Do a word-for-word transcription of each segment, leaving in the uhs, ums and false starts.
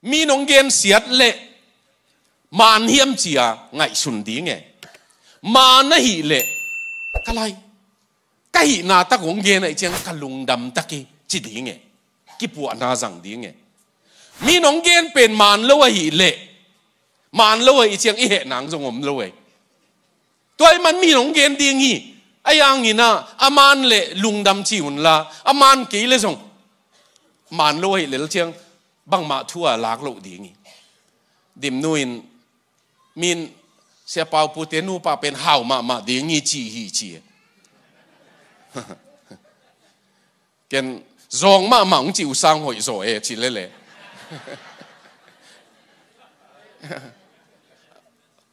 Mi nong gensiat leh maan hiam ci-a ngaihsun ding e. Maan ahih leh ka lai, ka hihna tak hong gen ahih ciang ka lungdam tak hi ci ding e. Kipuahna zang ding e. Mi nong gen pen maan lo ahih leh, maan lo ahih ciang i heh nang zong om lo e. Tua ahih man mi nong gen ding hi. Ahi hangin ah a maan leh lungdam ci un la, a maan kei leh zong maan lo ahih lel ciang bangmah thu a lak loh ding hi. Dimnu in, min Sia Pau Pu te nupa pen hau mahmah ding hi ci hi ci. Ken zawng mahmah hong ci uh sang hoih zaw e ci lele.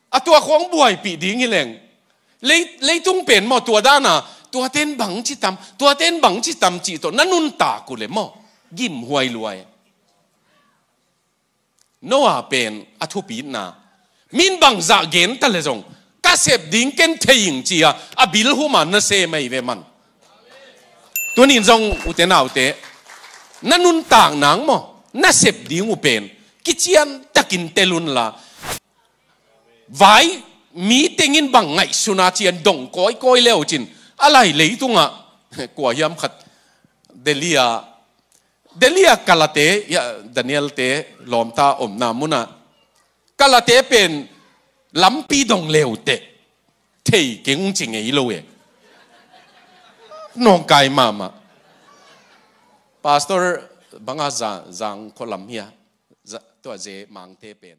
A tua khawng buaipih ding hi leng. Lei, leitung pen maw tua dana, tua ten bang ci tam, tua ten bang ci tam cih tawh na nuntak uh leh maw, gimhuai luai. Noah pen a thupitna, min bangzah gen ta leh zong ka sep ding ken thei ing ci-a, a bilhuma na sem ahi ve man. Tunin zong ute naute, na nuntak nang maw, na sep ding uh pen kician takin tel un la. Vai mi tengin bang ngaihsun a ci-a dong kawikawi le uh cin, a lai leitungah kua hiam khat Delhi-a, Delhi-a Kalate, ya, Daniel te lawmta omna munah Kalate pen lampi dong le uh teh thei keng ci ngei lo e. Nawngkai mahmah. Pastor banga za, zang khualam hia, za, tua ze mangte pen.